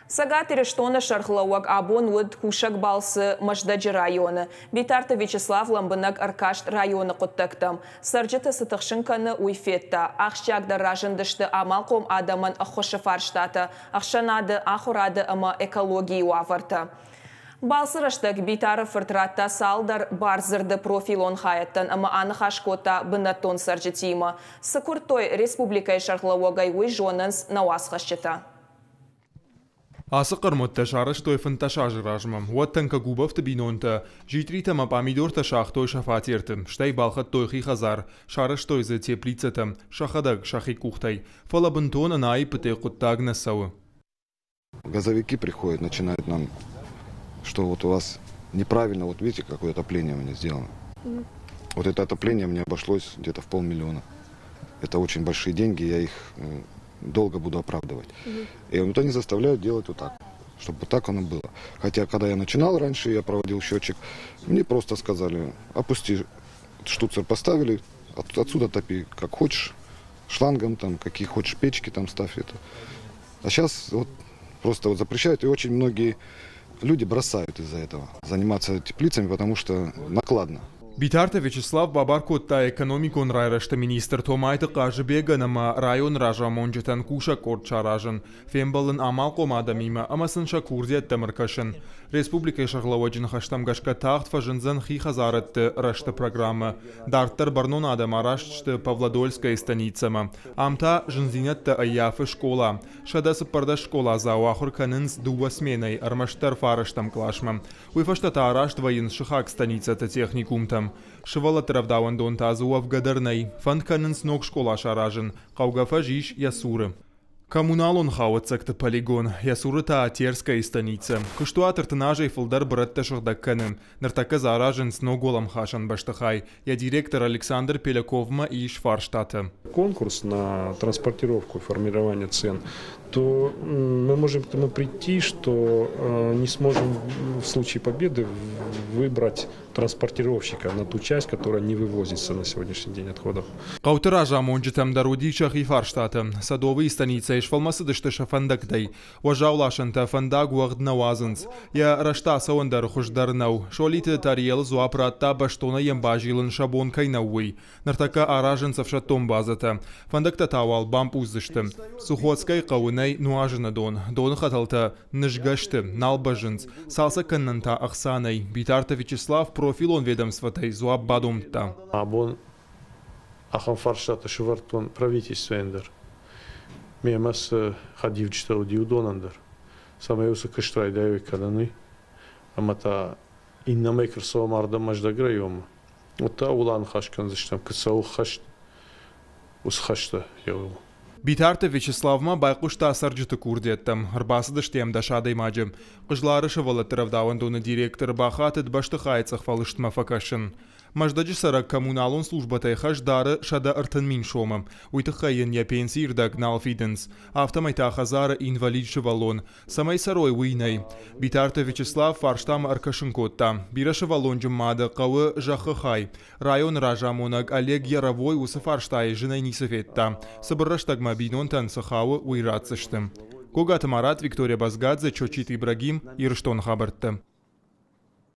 Цӕгат Ирыстоны сӕргълӕууӕг абон уыд кусӕг балцы Мӕздӕджы районы. Битарты Вячеслав лӕмбынӕг ӕркаст районы хъуыддӕгтӕм. Цӕрджыты цы тыхсын кӕны, уый федта. Ахсджиагдӕр разындысты амалхъом адӕмӕн ӕххуысы фарстатӕ, ӕхсӕнады, ахуырады ӕмӕ экологийы уавӕртӕ. Балцы рӕстӕг Битары-фырт радта цалдӕр бардзырды профилон хайӕдтӕн ӕмӕ аныхас кодта бынӕттон цӕрджытимӕ. Цы куырдтой республикӕйы сӕргълӕууӕгӕй, уый зонынц нӕ уацхӕсджытӕ. Ацы хъӕрмуӕттӕ сарӕзтой 15 азы размӕ. Уӕд Тӕнкӕгубовты бинонтӕ джитъритӕ ӕмӕ пъамидортӕ сагътой сӕ фатерты, стӕй балхӕдтой хи хӕдзар, сарӕзтой дзы теплицӕтӕ, сӕхӕдӕг сӕхи къухтӕй. Фӕлӕ бынтон ӕнӕаиппытӕй хъуыддаг нӕ цӕуы. Газовики приходят, начинают нам, что вот у вас неправильно, вот видите, какое отопление у меня сделано. Вот это отопление мне обошлось где-то в 500 000. Это очень большие деньги, я их долго буду оправдывать. И вот они заставляют делать вот так, чтобы вот так оно было. Хотя, когда я начинал раньше, я проводил счетчик, мне просто сказали: опусти, штуцер поставили, отсюда топи как хочешь, шлангом там, какие хочешь печки там ставь это. А сейчас вот просто вот запрещают, и очень многие люди бросают из-за этого заниматься теплицами, потому что накладно. Битарты Вячеслав бабар кодта экономикон райрӕзты министр Томайты Хъазыбегӕн ӕмӕ районы разамонджытӕн кусӕг къорд саразын, фембӕлын амалхъом адӕмимӕ ӕмӕ сын сӕ курдиӕттӕм ӕркӕсын. Республикӕйы сӕргълӕууӕджы ныхӕстӕм гӕсгӕ тагъд фӕзындзӕн хи хӕдзарӕдты рӕзты программӕ. Дарддӕр бӕрнон адӕм араст сты Павлодольскӕйы станицӕмӕ. Ам та зындзинӕдтӕ ӕййафы скъола. 114 скъоладзауы ахуыр кӕнынц дыууӕ сменӕйы ӕрмӕстдӕр фарӕстӕм къласмӕ. Уый фӕстӕ та араст вӕййынц сыхаг станицӕты техникумтӕм. Сывӕллӕтты рӕвдауӕндон та дзы уӕвгӕ дӕр нӕй. Фӕнд кӕнынц ног скъола саразын. Хъӕугӕ фӕз ис йӕ цуры. Коммуналон хауӕццӕгты полигон, йӕ цуры та Терскӕйы станицӕ. Куыстуат 30 азӕй фылдӕр бырӕттӕ сыгъдӕг кӕны. Ныртӕккӕ дзы аразынц ног уӕлӕмхасӕн бӕстыхай. Йӕ директор Александр Пеляковмӕ ис фарстатӕ. Конкурс на транспортировку и формирование цен, то мы можем к тому прийти, что не сможем в случае победы выбрать транспортировщика на ту часть, которая не вывозится на сегодняшний день отходов. Хъӕуты разамонджытӕм дӕр уыди сӕхи фарстатӕ. Садовый станицӕйы сфӕлмӕцыдысты сӕ фӕндӕгтӕй. Уӕззауласӕнтӕ фӕндаг уӕгъд нӕ уадзынц. Йӕ рӕзты ацӕуӕн дӕр хуыздӕр нӕу. Солиты Тариел дзуапп радта, бӕстонӕй йӕм базилын сӕ бон кӕй нӕу, уый. Ныртӕккӕ аразынц ӕфсӕддон базӕтӕ. Фӕндӕгтӕ та уал бампъуздзысты. Сухотскӕйы хъӕуы нӕй нуазыны дон. Доны хӕтӕлтӕ нызгӕ сты, нал бӕззынц. Цалцӕг кӕнынӕн та ӕхца нӕй. Битарты Вячеслав профилон ведомствотӕй дзуапп бадомдта. Абон ахӕм фарстатӕ сӕвӕрдтон правительствойӕн дӕр, мемӕ цы хӕдивджытӕ уыди, уыдонӕн дӕр, цӕмӕй уыцы куыст райдайой кӕнын, уый. Ӕмӕ та иннӕмӕй куы рцӕуӕм ардӕм Мӕздӕг районмӕ, уӕд та ууыл аныхас кӕндзыстӕм, куыд цӕуы хӕст, уыцы хӕстӕ еуыл. Битарты Вячеслав ма байхъуыста цӕрджыты курдиӕттӕм. Ӕрбацыдысты йӕм 10 адӕймаджы. Хъызлары сывӕллӕтты рӕвдауӕндоны директор бахатыд бӕстыхайы цъӕхфӕлыстмӕ фӕкӕсын. Мӕздӕджы цӕрӕг коммуналон службӕтӕй хӕс дары 130 000 сомы. Уый тыххӕй йын йӕ пенсийы рдӕг нал фидынц. Афтӕмӕй та хӕдзары инвалид сывӕллон. Цӕмӕй цӕрой, уый нӕй. Битарты Вячеслав фарстамӕ ӕркӕсын кодта. Бирӕсывӕллонджын мады хъӕуы зӕххы хай. Районы разамонӕг Олег Яровой уыцы фарстайы зынӕй ницы федта. Цыбыр рӕстӕгмӕ бинонтӕн цы хауы, уый ратдзысты. Гогаты Марат, Виктория Базгадзе, Чочиты Ибрагим, Ирыстоны хабӕрттӕ.